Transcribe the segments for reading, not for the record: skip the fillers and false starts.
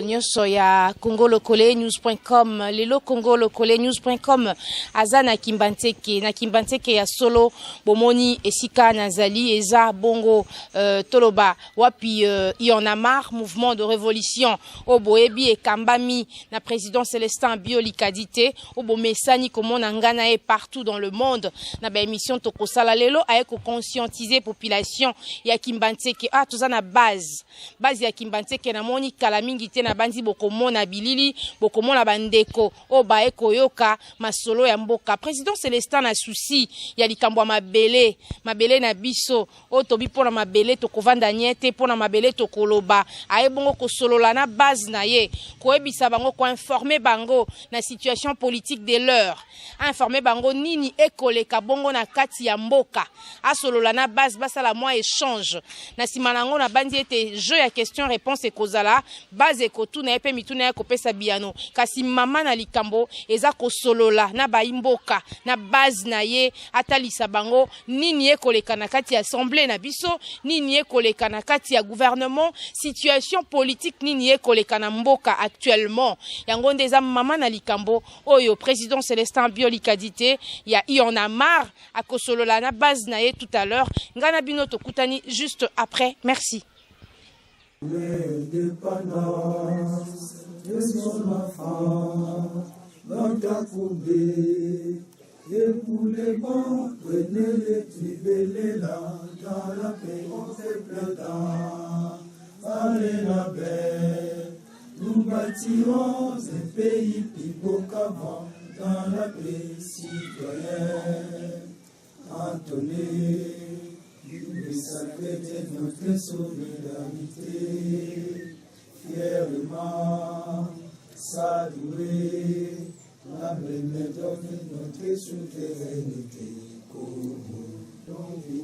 nyonso ya Congo Lokole News.com. Lelo Congo Lokole News.com aza na Kimbanseke, na Kimbanseke ya solo. Bomoni esika nazali eza bongo toloba wapi Y en a marre, mouvement de révolution oyo boyebi ekambami na président Célestin Biolikadi te, oyo bomesani komona nga na ye partout dans le monde na baémission tokosala. Lelo aye koconscientiser population ya Kimbanseke. Ah, toza na base ya Kimbanseke. Namoni kala mingi te, na bandi bokomona bilili, bokomona bandeko oyo baye koyoka masolo ya mboka. Président Célestin na souci ya likambo ya mabele, mabele na biso oyo tobi mpo na mabele tokovanda nye te, mpo na mabele tokoloba. Aye bongo kosolola na base na ye, koyebisa bango, koinformer bango na situation politique de l'heure, informer bango nini ekoleka bongo na kati ya mboka. Asolola na base, basala mwa échange. Na nsima na yango, nabandi ete jeu ya question réponse ekozala, base ekotuna ye mpe mituna ye, kopesa biyano. Kasi mama na likambo eza kosolola na bayimboka, na base na ye, atalisa bango nini ekoleka na kati ya assemblée na biso, nini ekoleka na kati ya gouvernement, situation politique nini ekoleka na mboka actuellement. Yango nde eza mama na likambo oyo président Célestin Biolikadi te ya Y en a marre akosolola na base na ye tout à l'heure. Ngai na bino tokutani juste après. Merci. L'indépendance de son enfant, dans ta et pour les bons, prenez les là, dans la paix, on fait plein temps, allez la paix. Nous bâtirons un pays plus beau qu'avant, dans la paix citoyenne. Entonnez l'hymne sacré de notre solidarité, fièrement saluer l'emblème de notre souveraineté. Congo, Congo.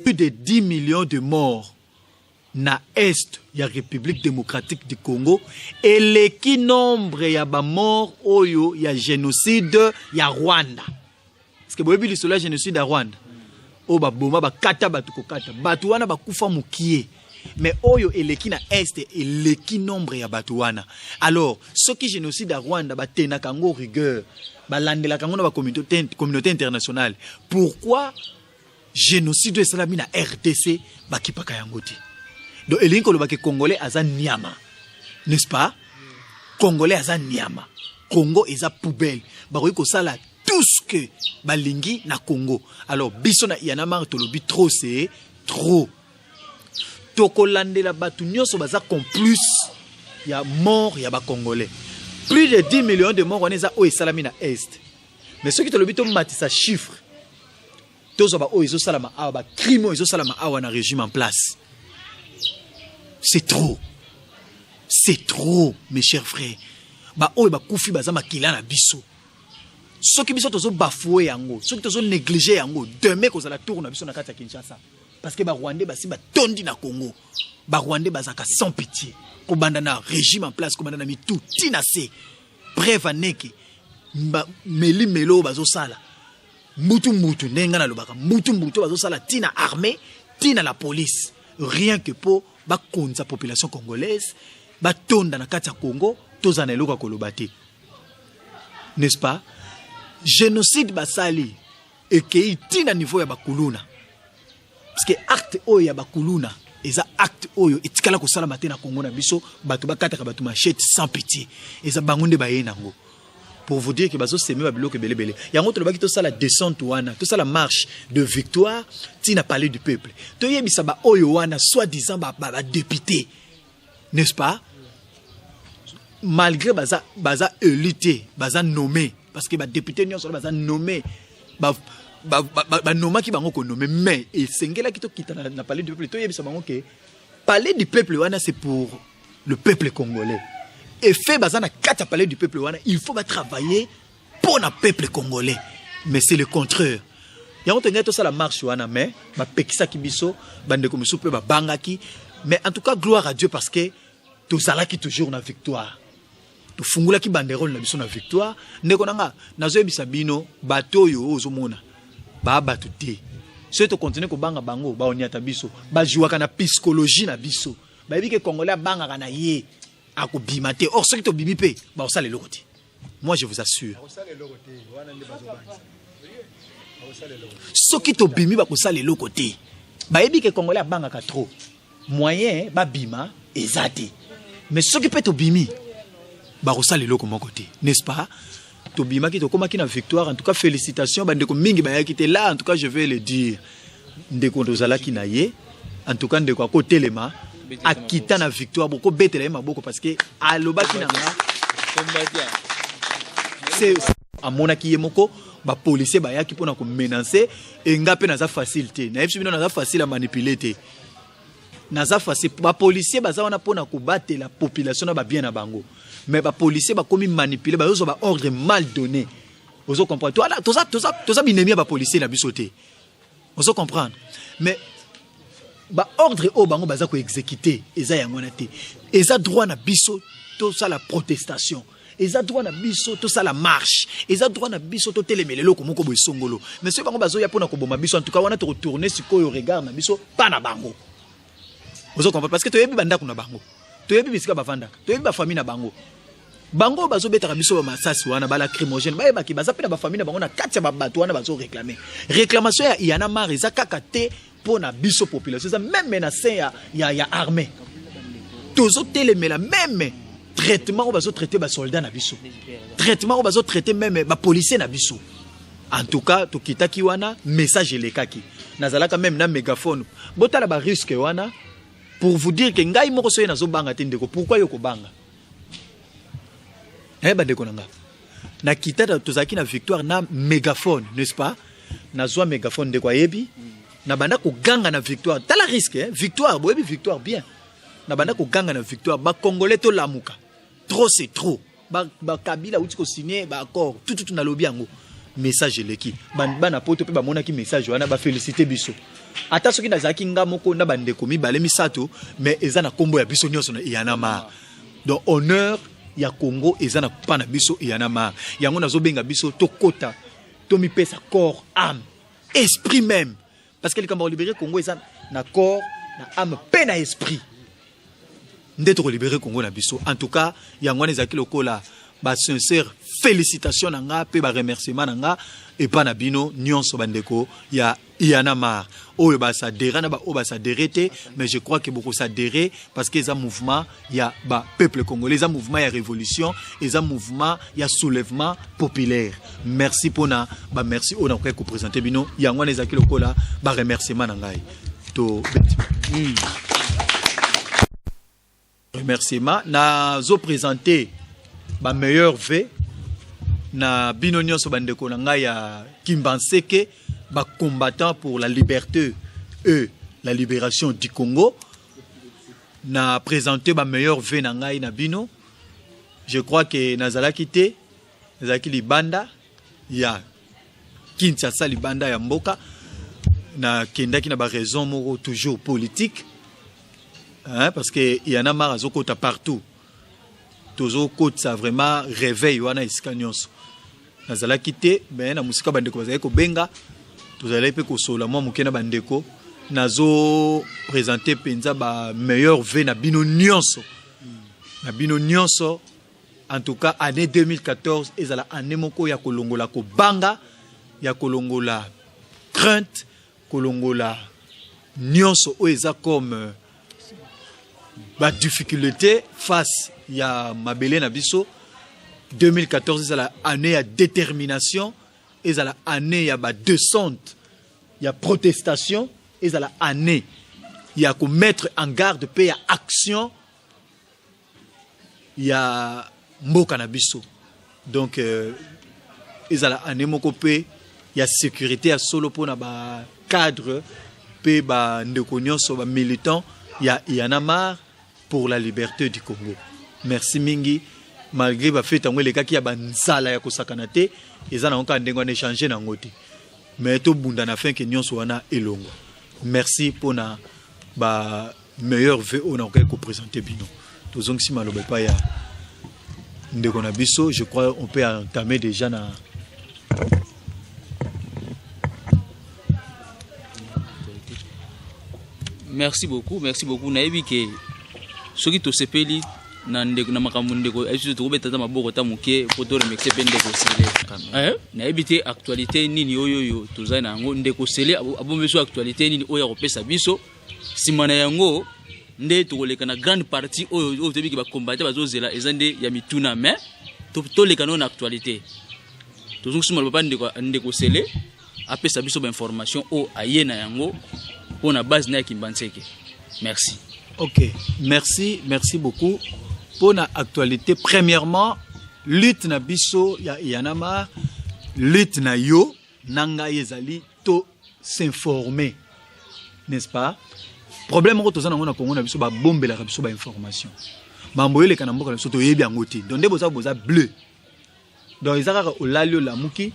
Plus de 10 millions de morts na est ya République démocratique du Congo eleki nombre ya bamort oyo ya génocide ya Rwanda, parce que boyebi lisolo ya génocide ya Rwanda oyo baboma, bakata bato, kokata bato wana bakufa mokie, mais oyo eleki na est eleki nombre ya bato wana. Alors soki génocide ya Rwanda batenaka yango rigueur, balandelaka yango na bacommunauté internationale, pourquoi génocide oyo esalami na RDC bakipaka yango te? Donc elingi koloba ke Congolais aza niama, n'est-ce pas? Congolais aza niama, Congo eza poubelle, bakoki kosala tout ce que balingi na Congo. Alors biso na Y en a marre tolobi trop, c'est trop. Tokolandela bato nyonso baza complice ya mort ya bacongolais. Plus de 10 millions de morts wana eza oyo esalami na est, mais soki tolobi tomatisa chiffre, tozwa baoyo ezosalama awa, bacrime oyo ezosalama awa na régime en place, c'est trop, c'est trop, mes chers frères. Baoyo bakufi baza makila na biso. Soki biso tozobafouer yango, soki tozonégliger yango, demain kozala tour na biso na kati ya Kinshasa, parce que Barwandais basi batondi na Congo. Barwandais bazalaka sans pitié, kobanda na régime en place, kobanda na mitu ntina se. Bref, aneke meli melo oyo bazosala mbutu mbutu, ndenge ngai nalobaka, mbutu mbutu bazosala ntina armée, ntina la police, rien que mpo bakonza population congolaise, batonda na kati ya Congo, tozala na eloko ya koloba te, n'est-ce pas? Génocide basali ekei ntina niveau ya bakuluna, parce que acte oyo ya bakuluna eza acte oyo etikala kosalama te na Congo na biso. Bato bakataka bato machette sans pitié, eza bango nde baye nango. Pour vous dire que bazosemer babiloko ebelebele. Yango tolobaki tosala descente wana, tosala marche de victoire ntina palais du peuple, toyebisa baoyo wana soi-disant badéputé, n'est-ce pas? Malgré baza élu te, baza nommé, parce que badéputé nyonso wana baza nommé, banomaki bango konommer, mais esengelaki tokita na palais du peuple, toyebisa bango ke palais du peuple wana, c'est pour le peuple congolais. Effet baza na kati ya palais du peuple wana, il faut batravailler mpo na peuple congolais, mais c'est le contraire. Yango tolingai tosala marche wana, mais bapekisaki biso, bandeko mosusu mpe babangaki. Mais en tout cas, gloire à Dieu, parce que tozalaki toujours na victoire, tofungulaki banderole na biso na victoire. Ndeko na nga, nazoyebisa bino, bato oyo ozomona baa bato te. Soki tocontinuer kobanga bango, baoniata biso, bajouaka na psychologie na biso. Bayebi ke Congolais abangaka na ye, akobima te. Or soki tobimi mpe, bakosala eloko te. Moi, je vous assure, soki tobimi, bakosala eloko te. Bayebi ke Congolais abangaka trop, moyen babima eza te. Mais soki mpe tobimi, bakosala eloko moko te, n'est-ce pas? Tobimaki, tokomaki na Victoire. En tout cas, félicitations bandeko mingi bayaki te là. En tout cas, je vais le dire, ndeko tozalaki na ye, en tout cas ndeko akotelema, akita na Victoire, bokobetela ye maboko parce que alobaki na nga, amonaki ye moko bapolicier bayaki mpona komenacer. Enga mpe naza facile te, nayebi bino, naza facile à manipuler te, naza facile. Bapolicier baza wana mpona kobatela population na babien na bango, mais bapolicier bakomi manipulé, bazozwa baordre mal donné. Ozo comprendre? Toza, toza, toza binemi ya bapolicier na biso te, ozo comprendre? Mais baordre oyo bango baza koexécuter eza yango wana te. Eza droit na biso tosala protestation, eza droit na biso tosala marche, eza droit na biso totelemela eloko moko boye songolo. Mais soki bango bazoya mpona koboma biso, en tout cas wana tokotourner sikoyo regard na biso mpa na bango, ozo comprendre? Parce que toyebi bandako na bango, toyebi bisika bavandaka, toyebi bafamille na bango. Bango bazobetaka biso bamasasi wana, balacrymogène, bayebaki baza mpe na bafamille na bango na kati ya babato wana. Bazoréclamer réclamation ya Y'en a marre eza kaka te mpo na biso population, eza même na sein ya armée. Tozotelemela même traitement oyo bazotraiter basoldat na biso, traitement oyo bazotraiter même bapolicier na biso. En tout cas, tokitaki wana, message elekaki, nazalaka même na mégaphone. Botala barisque wana pour vous dire ke ngai moko soki nazobanga te, ndeko, pourquoi yo kobanga? Naye bandeko na nga, nakita, tozalaki na Victoire na mégaphone, n'est-ce pas? Nazwa mégaphone, ndeko ayebi, na banda koganga na Victoire. Tala risque, hein? Victoire, boyebi Victoire bien. Na banda koganga na Victoire: "Bacongolais, tolamuka, trop c'est trop. Bakabila auti kosigner baaccord tututu." Nalobi yango, message eleki. Bana poto mpe bamonaki message wana, baféliciter biso. Ata soki nazalaki nga moko na bandeko mibale, misato, mais eza na nkombo ya biso nyonso na Y'en a marre. Donc honneur ya Congo eza na pa na biso Y'en a marre. Yango nazobenga biso tokota, tomipesa corps, âme, esprit même, parce que likambo ya kolibérer Congo eza na corps, na âme mpe na esprit nde tokolibérer Congo na biso. En tout cas, yango wana ezalaki lokola basincère félicitation na nga mpe baremerciement na nga epa na bino nyonso, bandeko ya Y'en a marre, oyo baadhérer na baoyo baadhérer te. Mais je crois que bokoadhérer parce que eza mouvement ya bapeuple congolais, eza mouvement ya révolution, eza mouvement ya soulèvement populaire. Merci mpona bamerci oyo nakoki koprésenter bino. Yango wana ezalaki lokola baremerciement na ngai to remerciement. Nazoprésenter bameilleurs vœux na bino nyonso, bandeko na ngai ya Kimbanseke, bacombattant pour la liberté et la libération du Congo. Na présenter bameilleurs vœux na ngai na bino. Je crois que nazalaki te, nazalaki libanda ya Kinshasa, libanda ya mboka. Nakendaki na baraison moko toujours politique, hein, parce que Y'en a marre azokota partout, tozokotisa vraiment réveil wana esika nyonso. Nazalaki te, me na mosika bandeko bazalaki kobenga, tozalaki mpe kosola mwa moke na bandeko. Nazoprésenter mpenza bameilleurs vœux na bino nyonso, na bino nyonso. En tout cas, année 2014 ezala année moko ya kolongola kobanga, ya kolongola crainte, kolongola nyonso oyo eza comme badifficulté face ya mabele na biso. 2014 ezala année ya détermination, ezala année ya badescente, ya protestation, ezala année ya komettre en garde mpe ya action ya mboka na biso. Donc ezala année moko mpe ya sécurité ya solo mpona bacadre mpe bandeko nyonso, bamilitant ya Y'en a marre pour la liberté du Congo. Merci mingi. Malgré bafete yango elekaki ya banzala ya kosakana te, eza nango kaka ndenge wana, échange nango te, mais tobunda na fin ke nyonso wana elongwa. Merci mpona bameilleurs vœux oyo nakoki koprésenter bino. Tozongisi maloba epai ya ndeko na biso. Je crois on peut entamer déjà na Merci beaucoup, merci beaucoup. Nayebi ke Soki tosepeli na ndeko na makambo ndeko ayebi, tokobeta ata maboko ta moke mpo toremercier mpe ndeko Sele. Nayebi te actualité nini oyo toza na yango. Ndeko Sele abombi biso actualité nini oyo akopesa biso. Nsima na yango nde tokoleka na grande partie oyo toyebiki bacombattants bazozela, eza nde ya mituna. Mais toleka nano na actualité. Tozongisima papa ndeko Sele apesa biso bainformation oyo aye na yango mpo na base na ya Kimbanseke. Merci. Ok, merci, merci beaucoup. Pour l'actualité, premièrement, lutte na biso ya Y'en a marre, lutte na yo, na ngai ezali to s'informer, n'est-ce pas? Problème moko toza nango na Congo na biso, babombelaka biso ba information. Mambo eleka na mboka na biso, toyebi yango te. Donc nde boza bleu. Donc eza kaka olali, olamuki,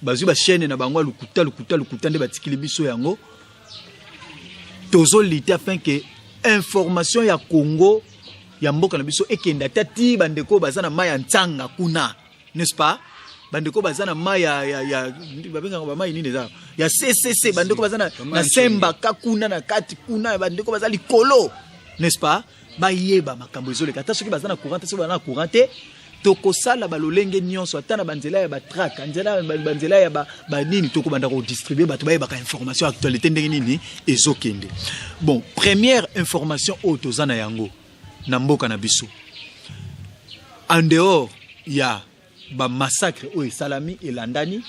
bazwi bachaîne na bango ya lukuta, lukuta, lukuta nde batikili biso yango. Tozolutter afin que information ya Congo, ya mboka na biso, ekende ata ti bandeko baza na mai ya ntsanga kuna, n'est-ce pas? Bandeko baza na mai ya babengaka bamai nini, eza ya ccc, bandeko baza na Sembaka kuna na kati kuna, bandeko baza likolo, n'est-ce pas, bayeba makambo ezoleka, ata soki baza na courant te. Soki baza na courant te, tokosala balolenge nyonso, ata na banzela ya batracts, nzela banzela ya banini, tokobanda kodistribuer, bato bayebaka information, actualité ndenge nini ezokende. Bon, première information oyo toza na yango na mboka na biso, en dehors ya bamassacre oyo esalami elandani,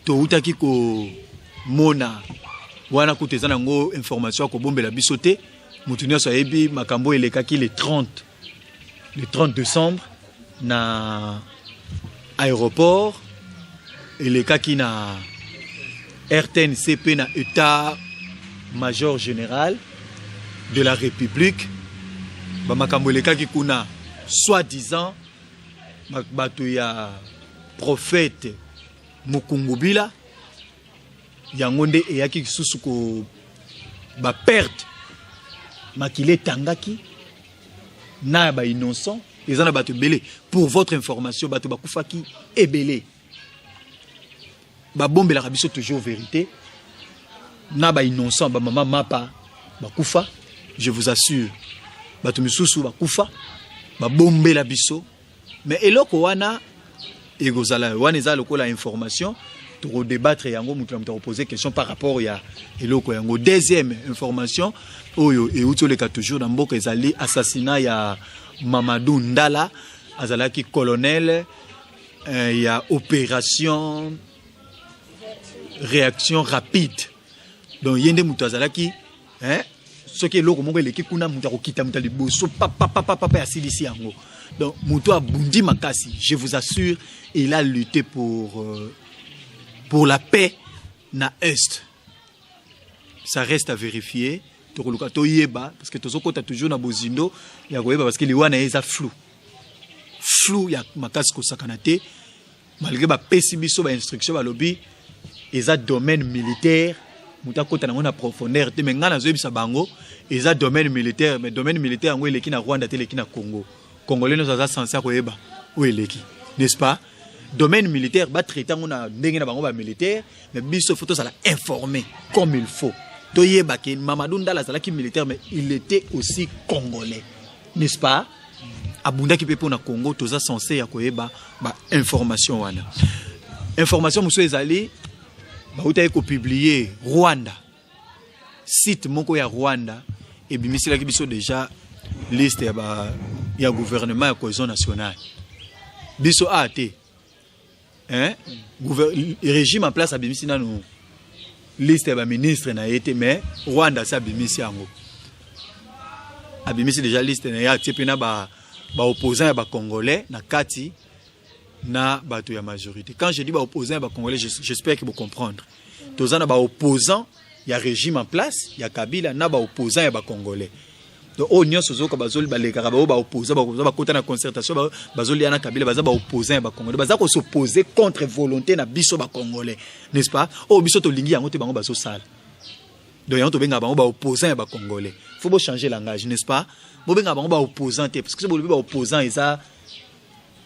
toutaki komona wana, kutu eza nango information ya kobombela biso te, motu nyonso ayebi makambo oyo elekaki le 30, le 30 décembre na aéroport, elekaki na RTNC mpe na état major général de la République. Bamakambo elekaki kuna, soi-disant bato ya prophète Mukungubila, yango nde eyaki lisusu ko baperte, makili etangaki na ya bainnocent. Eza na bato ebele, pour votre information, bato bakufaki ebele. Babombelaka biso toujours vérité na bainnocent. Bamama mapa bakufa, je vous assure, bato misusu bakufa, babombela biso. Mais eloko wana ekozala wana, eza lokola information, tokodébattre yango, moto na moto akopose question par rapport ya eloko yango. Deuxième information oyo euti oleka toujours na mboka ezali assassinat ya Mamadou Ndala. Azalaki colonel ya opération réaction rapide. Donc ye nde moto azalaki, hein, soki eloko moko eleki kuna, moto akokita, moto ya liboso, papapapapa, asilisi yango. Donc moto abundi makasi, je vous assure, il a lutté pour la paix na Est. Ça reste à vérifier, tokoluka toyeba, parce que tozokota toujours na bozindo ya koyeba, parce que liwa na ye eza flou, flou ya makasi kosakana te. Malgré bapesi biso bainstruction, balobi eza domaine militaire, moto akota nango na profondeur te. Mais ngai nazoyebisa bango, eza domaine militaire, mais domaine militaire yango eleki na Rwanda te, eleki na Congo. Congolais nyonso aza censé akoyeba oyo eleki, n'est-ce pas? Domaine militaire, batraite yango na ndenge na bango bamilitaire, mais biso faut tozala informé comme il faut, toyeba ke Mamadou Ndala azalaki militaire, mais il était aussi congolais, n'est-ce pas? Abundaki mpe mpo na Congo. Toza censé ya koyeba bainformation wana. Information mosusu ezali, bautaki kopublier Rwanda, site moko ya Rwanda ebimiselaki biso déjà liste ya gouvernement ya cohésion nationale. Biso a te, hein? Régime en place abimisi nanu liste ya baministre na ye te, mais Rwanda asi abimisi yango, abimisi déjà liste na ye, atie mpe na baopposant ya bacongolais na kati, na bato ya majorité. Quand je dis baopposant ya bacongolais, j'espère que bocomprendre, toza na baopposant ya régime en place ya Kabila na baopposant ya bacongolais. Donc oyo nyonso ozoyoka bazoli balekaka bao baopposant, baopposant bakota na concertation, bazolia na Kabila, baza baopposant ya bacongolais, baza kos'opposer contre volonté na biso bacongolais, n'est-ce pas? Oyo biso tolingi yango te, bango bazosala. Donc yango tobengaka bango baopposant ya bacongolais. Faut bochanger langage, n'est-ce pas? Bobengaka bango baopposant te, parce que soki bolobi baopposant, eza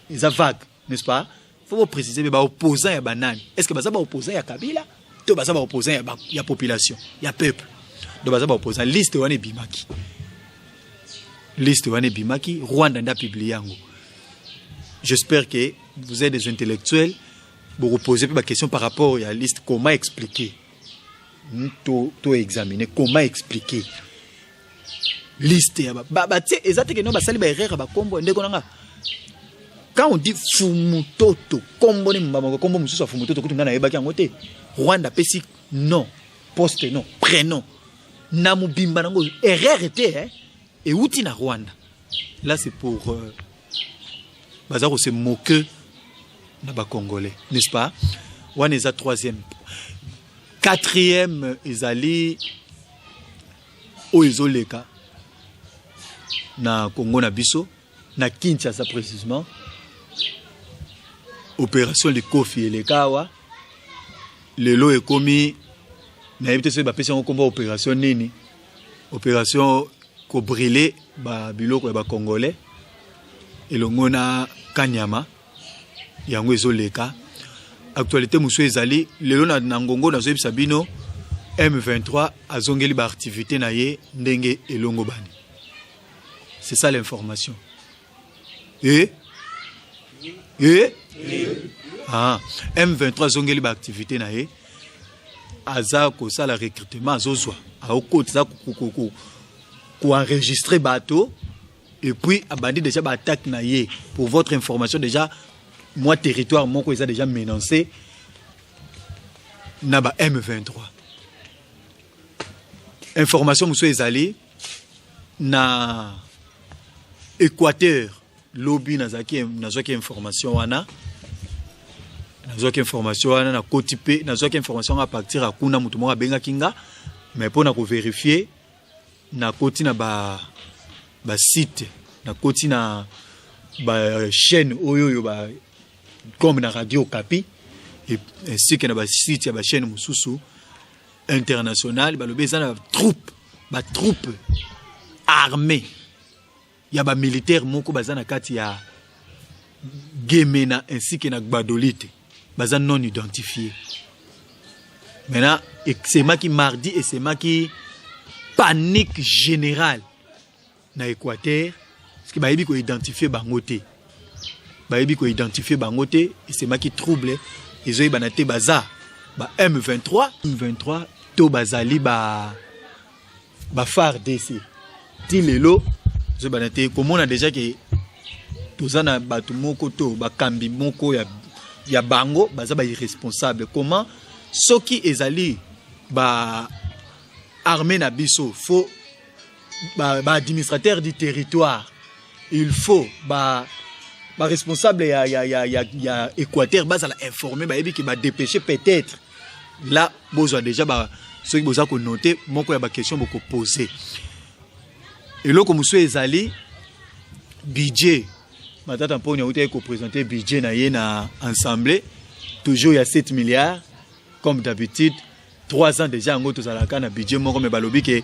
vague, n'est-ce pas? Faut bopréciser mpe baopposant ya banani. Est ce que baza baopposant ya Kabila to baza baopposant ya population, ya peuple? Donc baza baopposant. Liste wana ebimaki. Liste wana ebimaki, Rwanda nde apublie yango. J'espère que vous êtes des intellectuels, bokoposer mpe baquestion par rapport ya liste. Comment expliquer, to, to examiner comment expliquer liste ya batie? Eza te keno basali baerreur ya bakombo. Ndeko nanga, quand on dit Fumutoto, kombo ne mbamako, kombo mosusu ya Fumutoto kutu ngai nayebaki yango te. Rwanda apesi nom, poste nom, prénom na mobimba nango, erreur te, eh? Euti na Rwanda. Là, c'est pour baza kose moquer na Bacongolais, n'est-ce pas? Wana eza troisième. Quatrième ezali oyo ezoleka na Congo na biso, na Kinshasa précisément, opération Likofi eleka awa. Lelo ekomi, nayebi te soki bapesi yango nkombo opération nini, opération kobrûler babiloko ya Bacongolais elongo na Kanyama. Yango ezoleka. Actualité mosusu ezali lelo na ngongo nazoyebisa bino, M23 azongeli baactivité na ye ndenge elongo bani. C'est ça l'information. E ah, M23 azongeli baactivité na ye, aza kosala recrutement, azozwa, aokota, aza koenregistrer bato et puis abandi déjà baattaque na ye. Pour votre information, déjà mwa territoire moko eza déjà menacé na ba M23. Information mosusu ezali na Équateur. Lobi nazalaki, nazwaki information wana, nazwaki information wana, nakoti mpe nazwaki information à partir ya kuna. Moto moko abengaki nga, mais mpo na kovérifier, nakoti na ba basite, nakoti na bachaîne oyo ba comme na Radio Okapi ainsi que na basite ya bachaîne mosusu internationale. Balobi eza na troupe, batroupe armée ya bamilitaire moko baza na kati ya Gemena ainsi que na Gbadolite, baza non identifié. Maintenant, esemaki mardi, esemaki panique générale na Équateur parce que bayebi koidentifier bango te, bayebi koidentifier bango te. Esemaki trouble, ezoyebana te baza ba M23, M23 to bazali ba FARDC. Ti lelo ezoyebana te. Komona déjà ke toza na bato moko to bakambi moko ya bango baza bairresponsable. Comment soki ezali ba armée na biso, faut baadministrateur ba du territoire, il faut ba baresponsable ya Équateur bazala informé, bayebi ke badépêche peut-être là. Bozwa déjà ba, soki boza konote moko ya baquestion bokopose. Eloko mosusu ezali budget. Matata Mponi autaki koprésenter budget na ye na Assemblée, toujours ya 7 milliards comme d'habitude. 3 ans déjà yango tozalaka na budget moko, mais balobi ke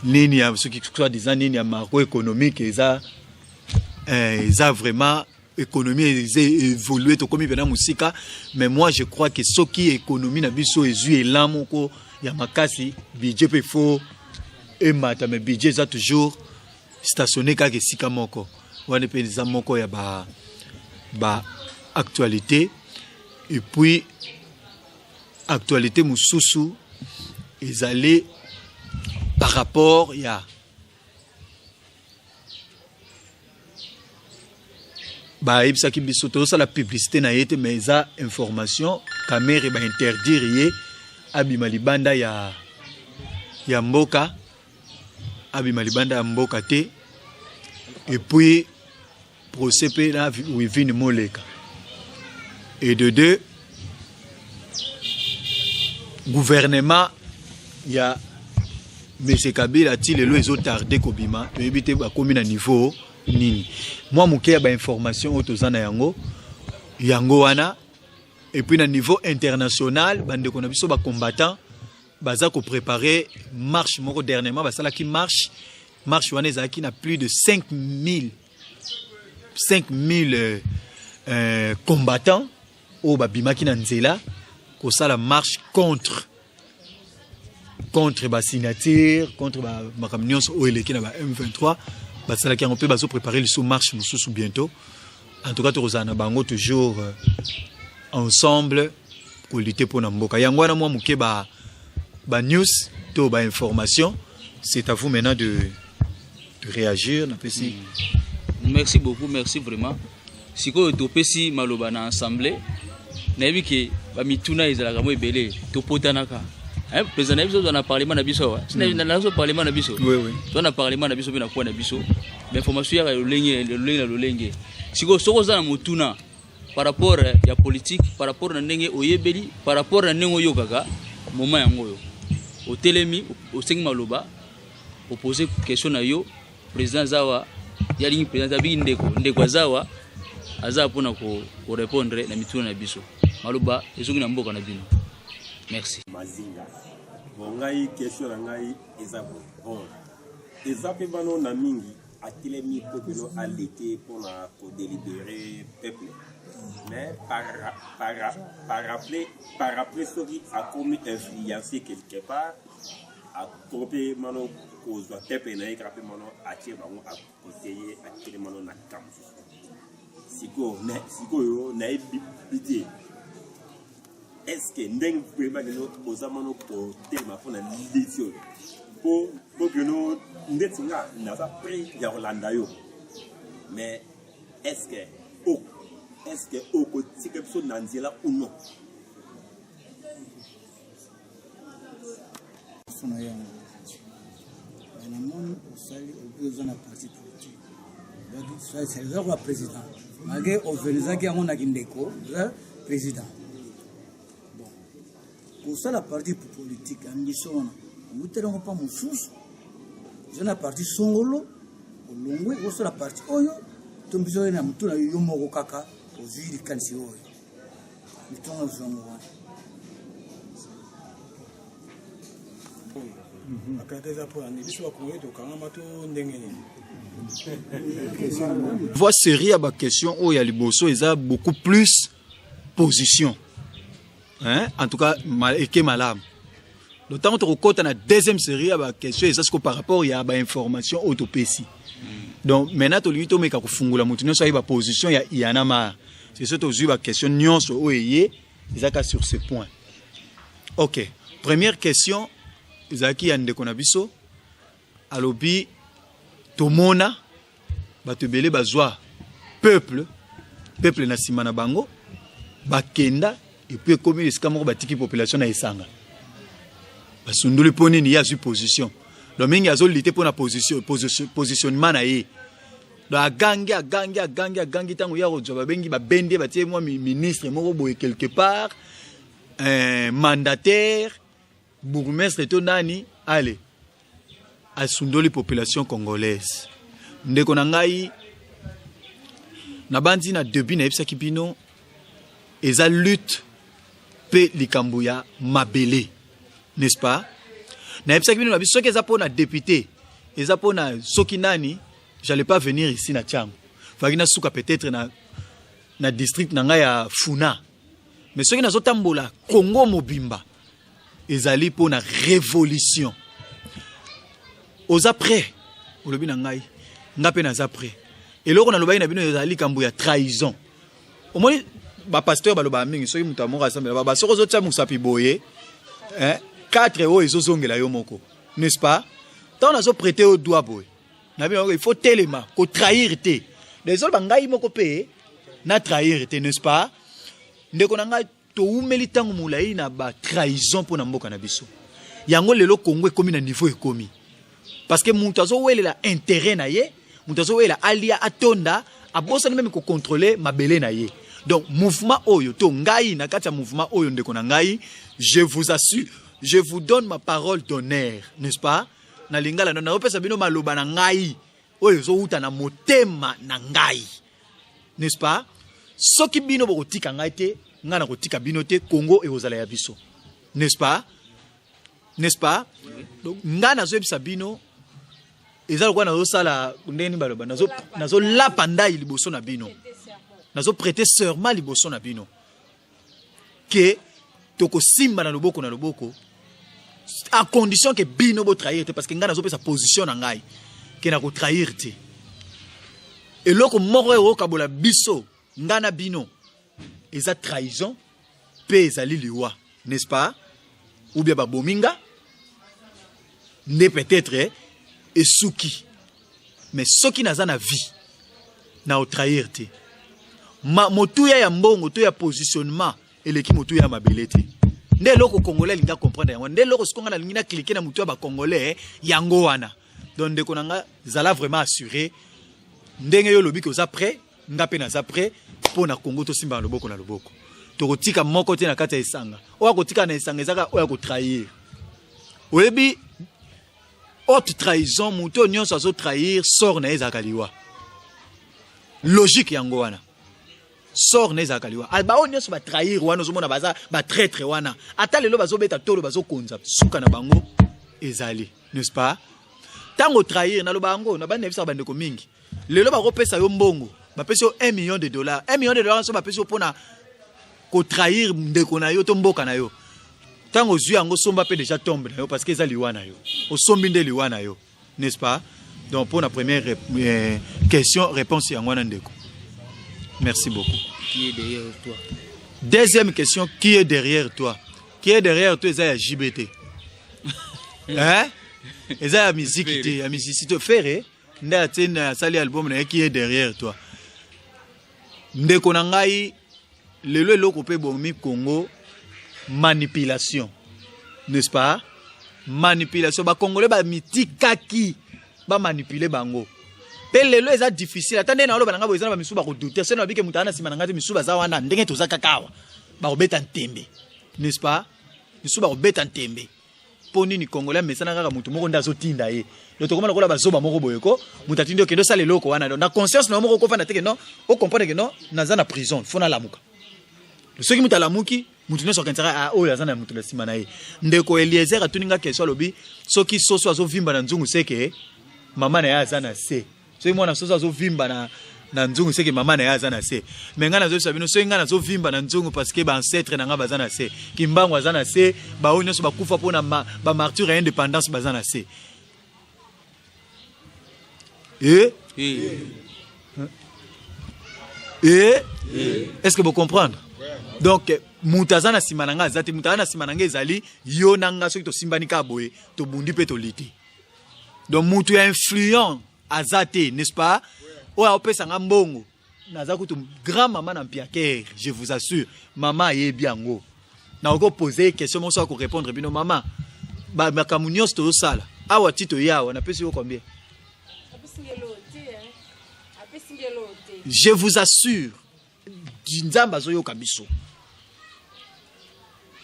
nini ya soki soi-disant nini ya macroéconomique eza vraiment économie eza évolué, tokomi mpena mosika. Mais moi, je crois que soki économie na biso ezwi élan moko ya makasi, budget mpe faut emata, mais budget eza toujours stationné kaka esika moko wana. Mpe eza moko ya ba actualité. Et puis actualité mosusu ezali par rapport ya bayebisaki biso, tozosala publicité na ye te, mais eza information, Kamerhe bainterdire ye abima libanda ya mboka, abima libanda ya mboka te. Et puis procès mpe na Wivine Moleka. Et de deux, gouvernement ya M Kabila ti lelo ezotarder kobima, toyebi te bakomi na niveau nini. Mwa moke ya bainformation oyo toza na yango, yango wana. Et puis na niveau international, bandeko na biso bacombattant baza kopréparer marche moko. Dernièrement basalaki marche. Marche wana ezalaki na plus de 5000 combattants oyo babimaki na nzela kosala marche contre Contre ba signature, contre ba makambo nyonso oyo eleki na ba M23, basalaki yango mpe bazo préparer lisusu marche mosusu bientôt. En tout cas tokozala na bango toujours euh, ensemble kolutter mpo na mboka. Yango wana mwa moke ba ba news to ba information. C'est à vous maintenant de réagir. Napesi Merci beaucoup, merci vraiment. Sikoyo topesi maloba na assemblée. Nayebi ke bamituna ezalaka mo ebele, topotanaka. Hein, président, nayebi biso na parlement na biso awa. Na parlement na biso. Oui, oui. To na parlement na biso mpe na kwa na biso. Bainformation yaka lolenge lolenge na lolenge. Sikoyo soki oza na motuna par rapport ya politique, par rapport na ndenge oyebeli, par rapport na ndenge oyokaka, moment yango oyo otelemi, osengi maloba, opose question na yo. Président azawa, yalingi président abiki ndeko, ndeko azawa, aza mpona korépondre na mituna na biso. Maloba ezongi na mboka na bino. Merci. Mazinga. Bon, ngai question na ngai eza boye. Bon, eza mpe bano na mingi atelemi mpo bino alete mpona kodélibérer peuple, mais par après soki akomi influencé quelque part, akomi mpe mano kozwa peuple na ye kaka mpe mano atie bango akote ye, atelemi mano na camp mosusu. Sikoyo nayebi te, est ce que ndenge vraiment lelo oza mano kotelema mpona liti oyo po keno ndeti nga naza prêt ya kolanda yo, mais est ce que okotika biso na nzela ou non? Na yango namoni osali obi oza na parti politique, eza koba président, malgré organisaki yango na kindeko, oza président. Bon, kosala parti politique, ambition wana owuteli yango mpa mosusu? Oza na parti songolo, olongwe, osala parti oyo, to mbiso oyo na motu na yo moko kaka ozwi likanisi oyo mitonga ozwango wana? Bakata eza mpona nini? Biso bakongoli tokangama to ndenge nini? Voix série ya baquestion oyo ya liboso eza beaucoup plus position, hein? En tout cas eke malamu. Donc ntango tokokɔta na deuxième série ya baquestion, eza siko par rapport ya bainformation oyo topesi. Donc maintenant tolingi tomeka kofungola motu nyonso ayeba position ya Y'en a marre. C'est so tozwi baquestion nyonso oyo eye, ezaka sur ce point. Ok, première question ezalaki ya ndeko na biso, alobi tomona bato ebele bazwa peuple na nsima na bango, bakenda, et puis ekomi esika moko batiki population na esanga, basundoli. Mpo nini ye azwi position? Donc mingi azolutter mpo na positionnement na ye. Donc agangi, agangi, agangi, agangi, ntango ya kozwa babengi, babendi ye, batie mwa ministre moko boye quelque part, mandataire, bourgmestre to nani, ale asundoli population congolaise. Ndeko na ngai, nabandi na début, nayebisaki bino eza lutte mpe likambo ya mabele, n'est-ce pas? Nayebisaki bino na biso, soki eza mpo na député, eza mpo na soki nani, j'allais pas venir ici na Tshangu, faki nasuka peut-être na district na ngai ya Funa. Mais soki nazotambola Congo mobimba, ezali mpo na révolution. Oza prêt? Olobi na ngai, nga mpe naza prêt. Eloko nalobaki na bino ezali likambo ya trahison. Omoni, bapasteur balobaka mingi, soki moto amoko asambela ba, soki ozotia mosapi boye, eh, 4 oyo ezozongela yo moko, n'est-ce pas? Ntango nazoprêter yo doigt boye na bino, il faut telema kotrahir te. Ezoloba ngai moko mpe na trahir te, n'est-ce pas? Ndeko na ngai, toumeli ntango molai na batrahison mpo na mboka na biso. Yango lelo Congo ekomi na niveau ekomi, parce que moto azowelela intérêt na ye, moto azowelela alia atonda, abosani même kocontrôler mabele na ye. Donc mouvement oyo to ngai na kati ya mouvement oyo, ndeko na ngai, je vous assure, je vous donne ma parole d'honneur, n'est-ce pas? Na lingala no nazopesa bino maloba na ngai oyo ezowuta na motema na ngai, n'est-ce pas? Soki bino bokotika ngai te, ngai nakotika bino te. Congo ekozala ya biso, n'est-ce pas? N'est-ce pas? Donc ngai nazoyebisa bino, eza lokola nazosala ndenge nini baloba, nazolapa ndai liboso na bino, nazoprêter serment liboso na bino ke tokosimba na loboko na loboko. À condition que bino botrahir te, parce que ngai nazopesa position na ngai ke na kotrahir te. Eloko moko oyo okabola biso, ngai na bino, eza trahison mpe ezali liwa, n'est-ce pas? Ou bien babomi nga nde peut-être esuki. Mais soki naza na vie, na otrahir te. Ma, motuya ya mbongo to ya positionnement eleki motuya ya mabele te. Nde eloko Congolais alingi acomprendre yango, nde eloko sikoyo nga nalingi na cliquer na motu ya Bacongolais yango wana. Donc ndeko na nga, zala vraiment assuré ndenge yo olobi ke oza prêt, nga mpe naza prêt mpo na Congo. Tosimba na loboko na loboko, tokotika moko te na kati ya esanga. Oyo akotika na esanga ezaka oyo akotrahir. Oyebi haute trahison, moto oyo nyonso azotrahir, sort na ye ezalaka liwa. Logique yango wana, sort na ezalaka liwa. Baoyo nyonso batrahir wana, ozomona baza batraître wana, ata lelo bazobeta tolo, bazokonza, suka na bango ezali, n'est-ce pas? Ntango trahir, naloba yango na bandi, nayebisaka bandeko mingi, lelo bakopesa yo mbongo, bapesi yo 1 million de dollars, 1 million de dollars so bapesi yo mpona kotrahir ndeko na yo to mboka na yo, ntango ozwi yango, somba mpe déjà tombe na yo, parce que eza liwa na yo, osombi nde liwa na yo, n'est-ce pas? Donc pour la première question, réponse yango wana, ndeko. Merci beaucoup. Qui est derrière toi? Deuxième question, qui est derrière toi? Qui est derrière toi, eza ya JBT, hein? Eza ya musique te, ya musicien te. Ferre nde atindi, asali album na ye "Qui est derrière toi". Ndeko na ngai, lelo eloko mpe bomi Congo, manipulation, n'est-ce pas? Manipulation. Bacongolais bamitikaki bamanipule bango mpe lelo eza difficile. Ata ndenge naloba na ngai boye, eza na bamisusu bakodouter. Soki nabike moto aza na nsima na ngai te, misusu baza wana ndenge toza kaka awa, bakobeta ntembe, n'est-ce pas? Misusu bakobeta ntembe. Mpo nini? Congolais amesana kaka motu moko nde azotinda ye. Donc tokoma lokola bazoba moko boye ko moto atindi, okende osala eloko wana. Donc na conscience na yo moko okofanda te ke non, ocomprendre ke non, naza na prison, fo nalamuka. Soki moto alamuki, motu nyonso akanisaka: "Ah, oyo aza na moto na nsima na ye." Ndeko Eliezer atuni nga question, alobi soki soso azovimba na nzungu, seke mama na ye aza na se. Soki mwana soso azovimba na nzungu, seke mama na ye aza na se. Me ngai nazoyebisa bino, soki ngai nazovimba na nzungu, parce que baancêtre na ngai baza na se, Kimbangu aza na se, baoyo nyonso bakufa mpona bamartyre ya indépendance baza na se e e est ce que bocomprendre? Donc moto aza na nsima na ngai aza te. Moto aza na nsima na ngai ezali yo na nga. Soki tosimbani kaka boye, tobundi mpe toli te. Donc moto ya influent aza te, n'est-ce pas? Oyo aopesa nga mbongo, naza kutu grand mama na mpiakere, je vous assure. Mama ayebi yango, nakoki kopose question moko so akorépondre bino. Mama, makambo nyonso tozosala awa ti toye awa, napesi yo combien? Je vous assure, Nzambe azoyoka biso,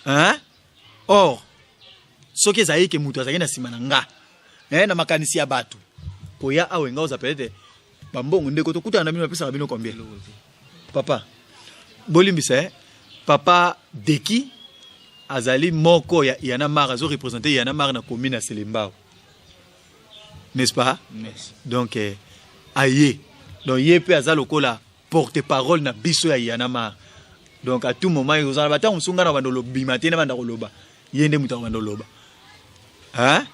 hein? Or soki ezali ke moto azalaki na nsima na nga, eh, na makanisi ya bato koya awa, enga oza peut-être bambongo. Ndeko, tokutana na bino, bapesaka bino combien? Papa, bolimbisa, eh? Papa Deki azali moko ya Y'en a marre, azoreprésente Y'en a marre na commune ya Selembao, n'est-ce pas? Merci. Donc aye, donc ye mpe aza lokola porte parole na biso ya Y'en a marre. Donc à tout moment ozala batango mosusu ngai na banda olobima te, na banda koloba, ye nde moto akobanda oloba, hein?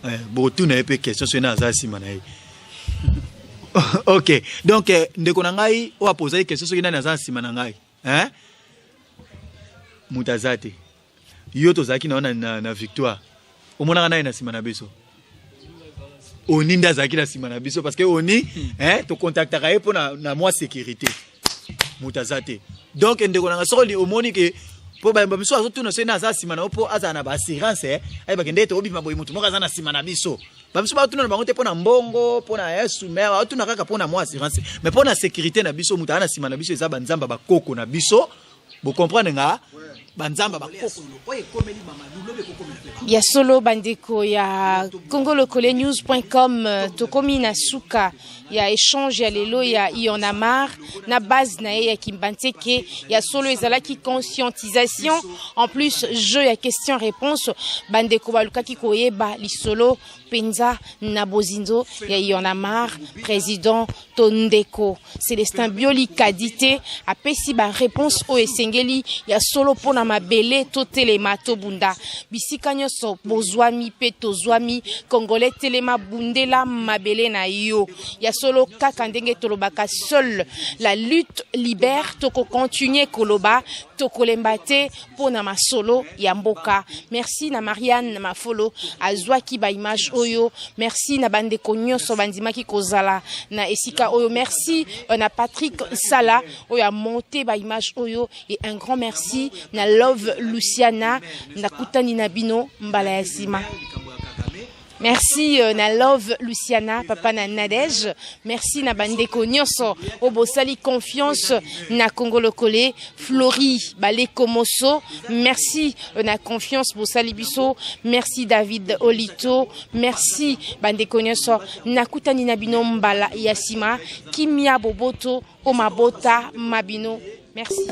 Eh, botuna ye mpe question soki na aza nsima na ye. Ok, donc ndeko na ngai oyo apozaki question soki nani aza nsima na ngai, hein? Moto aza te. Yo tozalaki na yo na Victoire, omonaka nani na nsima na biso? Oni nde azalaki na nsima na biso, parce que oni, hein, tocontactaka ye mpo na mwa sécurité. Moto aza te. Donc ndeko na nga, soki omoni ke mpo bamisu azotuna soki na aza nsima na yo, mpo azala na baassurance, ayebake nde tobima boye, motu moko aza na nsima na biso. Bamisu batuna na bango te mpo na mbongo, mpo na yesu, mais batuna kaka mpo na mwa assurance. Mais mpo na sécurité na biso, moto aza na nsima na biso eza banzambe bakoko na biso. Bocomprendre nga? Banzambe bakoko oyo ekomeli Mamadou, lobi ekokomela mpe. Ya solo, bandeko ya congolocolenews.com, tokomi na suka ya échange ya lelo ya Y'en a marre na base na ye ya Kimbanseke. Ya solo, ezalaki conscientisation, en plus jeu ya question réponse. Bandeko balukaki koyeba lisolo mpenza na bozindo ya Y'en a marre. Président to ndeko Célestin Bioli Kadi te apesi baréponse oyo esengeli ya solo mpona na mabele totelema tobunda bisika nyonso bozwami mpe tozwami. Congolais telema, bundela mabele na yo. Ya solo, kaka ndenge tolobaka, seule la lutte libère. Tokocontinue koloba, tokolemba te mpo na masolo ya mboka. Merci na Marianne Mafolo azwaki baimage oyo. Merci na bandeko nyonso bandimaki kozala na esika oyo. Merci na Patrick Sala oyo amonte baimage oyo. Et un grand merci na Love Luciana. Nakutani na bino mbala ya nsima. Merci na Love Luciana, papa na Nadège. Merci na bandeko nyonso oyo bosali confiance na Congo Lokole. Flori Baleko Moso, merci na confiance bosali biso. Merci David Olito, merci bandeko nyonso. Nakutani na bino mbala ya nsima. Kimia, boboto o mabota mabino. Merci.